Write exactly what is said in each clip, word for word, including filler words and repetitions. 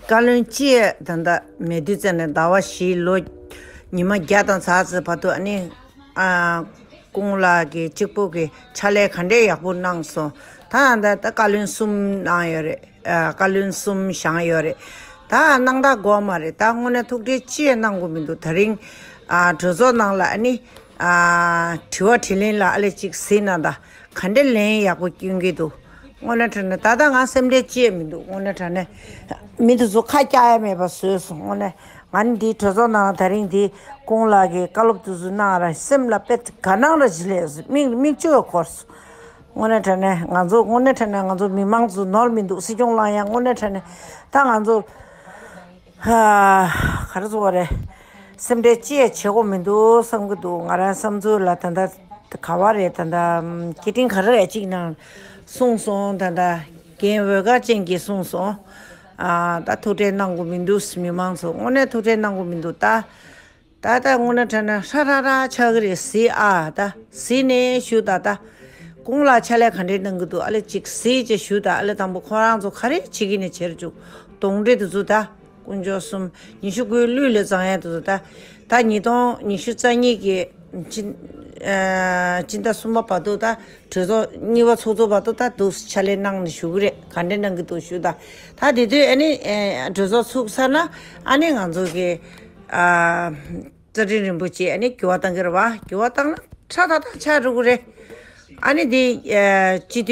བཀའ་བློན་སྤྱི་ཡས་ད་ལྟ་མེད་དུས་ཙམ་ནས་ཟླ་བ་བཞི་ལོ་ཉི་མ་བརྒྱ་དང་ཚར་ཙམ་བར་དུ་ཨ་ནི་ཨ་ཀུན་ལགས་ཀྱིས་གཅིག་པོ་གི་ཕྱག་ལས་ག་འདྲས་ཡག་པོ་གནང་སོང་། ད་ད་ད་བཀའ་བློན་གསུམ་གནང་ཡོད་རེད། ཨ་བཀའ་བློན་གསུམ་བཞེངས་ཡོད་རེད། ད་གནང་སྟངས་དགོས་མ་རེད། ད་དངོས་གནས་ཐུགས་ཁྲལ་ཅི་ཡང་གནང་དགོས་མི་འདུག་ད་རིང་ཨ་གྲོས་ཚོགས་ནང་ལ་ཨ་ནི་ཨ་དྲི་བ་དྲིས་ལན་ལ་ཨ་ལས་གཅིག་གཟིགས་གནང་དང་། ག་འདྲས་ལན་ཡག་པོ་སྐྱོན་གྱི་འདུག་དངོས་གནས་དྲང་གནས་ད་ལྟ་ང་སེམས་ཁྲལ་ཅི་ཡང་མི་འདུག་དངོས་གནས་དྲང་གནས་མི་དེ་ཚོ་ཁ་སྐྱག་ཡ་མེད་པ་བཟོས་སོང་། དངོས་གནས་ང་ནི་འདིའི་གྲོས་ཚོགས་ནང་ད་རིང་འདི་ཀུན་ལགས་ཀྱིས་བཀའ་སློབ་དེ་ཚོ་གནང་ར་སེམས་ལ་དཔེ་དགའ་སྣང་ར་ཇི་ལས་སོང་། མིག་མིག་ཆུ་ཡང་འཁོར་སོང་། དངོས་གནས་དྲང་གནས་ང་ཚོ་དངོས་གནས་དྲང་གནས་ང་ཚོ་མི་མང་ཚོ་ནོར་མི་འདུག་སྲིད་སྐྱོང་ལངས་ཡ་དངོས་གནས་དྲང་གནས་ད་ང་ཚོ་ཧ་ག་རེ་ཟེར་བ་རེད། སེམས་ཁྲལ་ཅི་ཡང་བྱེད་དགོས་མི་འདུག་བསམ་གྱི་འདུག་ང་རང་བསམ་ཚུལ་ལ་ད་ལྟ་ག་བ་རེད། ད་ལྟ་སྐད་འཕྲིན་ག་རེ་ཡ་གཅིག་ནང་གསུངས་སོང་། ད་ལྟ་རྒན་འོད་དཀར་ཅན་གྱིས་གསུངས་སོང་། ཨ་ད་ཐུགས་ཁྲལ་གནང་དགོས་མི་འདུག་མི་མང་ཚོ་དངོས་གནས་ཐུགས་ཁྲལ་གནང་དགོས་མི་འདུག་ད་ད་ལྟ་དངོས་གནས་དྲང་གནས་ཧྲ་ཧྲ་ཧྲ་ཆགས་ཀྱི་རེད། གཟིགས་ཨ་ད་གཟིགས་ནས་ཞུ་ད་ད་ཀུན་ལགས་ཕྱག་ལས་ག་འདྲས་གནང་གི་འདུག་ཨ་ལས་གཅིག་གཟིགས་བྱས་ཞུ་ད། ཨ་ལས་དང་པོ་ཁོ་རང་ཚོ་ག་རེ་བྱེད་ཀྱི་ནས་བྱེད་རྒྱུ་གདོང་འདྲེ་དེ་ཚོ་ད། དཀོན་མཆོག་གསུམ། ཉི་ཤུ་དགུའི་གླུད་ལ་བརྫངས་ཡ་དེ་ཚོ་ད། ད་ཉིས་སྟོང་ཉི་ཤུ་རྩ་གཉིས་ཀྱི་སྤྱི་ཨ་སྤྱི་ཟླ་གསུམ་པ་བར་དུ་ད་གྲོས་ཚོགས་གཉིས་པ་ཚོགས་ཚོགས་བར་དུ་ད་འདུག་ཕྱག་ལས་གནང་ནས་བཞུགས་ཀྱི་རེད། ག་འདྲས་གནང་གི་འདུག་ཞུ་ད། ད་དེ་དུས་ཨ་ནི་ཨ་གྲོས་ཚོགས་ཚུགས་ཚར་ན་ཨ་ནི་ང་ཚོ་གི་ཨ་རྩ་ཁྲིམས་རིན་པོ་ཆེ་ཨ་ནི་འགྱུར་བ་གཏང་གི་རེད་བ། འགྱུར་བ་བཏང་ན་ཁྲ་ཐག་ཐག་ཆགས་འགྲོ་གི་རེད། ཨ་ནི་དེ་ཨ་སྤྱི་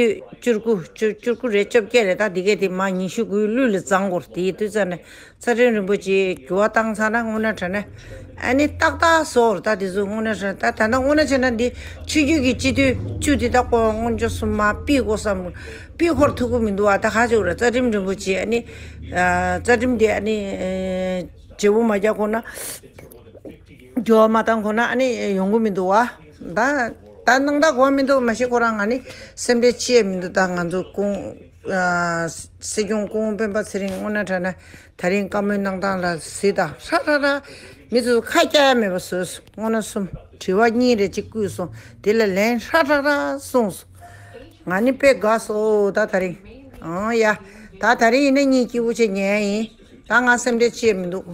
འཐུས་བཅུ་དགུ་བཅུ་བཅུ་དགུ་རེད། བཅོ་བརྒྱད་རེད། ད་འདི་གས་དེ་མ་ཉི་ཤུ་དགུའི་གླུད་ལ་བརྫངས་དགོས་རེད། དེའི་དུས་ཙམ་ནས་རྩ་ཁྲིམས་རིན་པོ་ཆེ་འགྱུར་བ་བཏང་ཚར་ན་དངོས་གནས་དྲང་གནས་ཨ་ནི་ཏག་ཏག་བཟོ་རེད། ད་དེ་ཚོ་དངོས་གནས་དྲང་ད་ད་ལྟ་དངོས་གནས་བྱས་ན་འདི་ཆོས་བརྒྱུད་ཀྱི་སྤྱི་འཐུས་བཅུ་དེ་ད་ཁོ་དཀོན་མཆོག་གསུམ་མ་ཕུད་དགོས་བསམ། ཕུད་ཁོར་ཐུབ་ཀྱི་མི་འདུག་བ། ད་ག་ཅིག་རེད། རྩ་ཁྲིམས་རིན་པོ་ཆེ་ཨ་ནི་ཨ་རྩ་ཁྲིམས་དེ་ཨ་ནི་ཨ་བརྗེ་པོ་མ་རྒྱག་གོང་ན། འགྱུར་བ་མ་བཏང་གོང་ན་ཨ་ནི་ཡོང་གི་མི་འདུག་བ། ད་ད་སྣང་དག་གོ་མི་འདུག་མ་གཞི་ཁོ་རང་ང་ནི་སེམས་ཁྲལ་ཅི་ཡང་མི་འདུག་ད་ང་ཚོ་སྐུ་ཨ་སྲིད་སྐྱོང་སྐུ་ངོ་སྤེན་པ་ཚེ་རིང་དངོས་གནས་དྲང་གནས་ད་རིང་བཀའ་མོལ་གནང་སྟངས་ལ་གཟིགས་དང་། ཧྲ་ཧྲ་ཧྲ་མི་ཚོ་ཁ་སྐྱག་ཡ་མེད་པ་བཟོས་སོང་། དངོས་གནས་གསུམ་དྲི་བ་གཉིས་རེ་གཅིག་བསྐུལ་སོང་། དེ་ལ་ལན་ཧྲ་ཧྲ་ཧྲ་གསུངས་སོང་། ང་ནི་དཔེ་དགའ་སོང་ད་ད་རིང་། ཨང་ཡ། ད་ད་རིང་ཡིན་ན་གཉིད་སྐྱིད་པོ་བྱས་ཉལ་ཡ་ཡིན། ད་ང་སེམས་ཁྲལ་ཅི་ཡང་མི་འདུག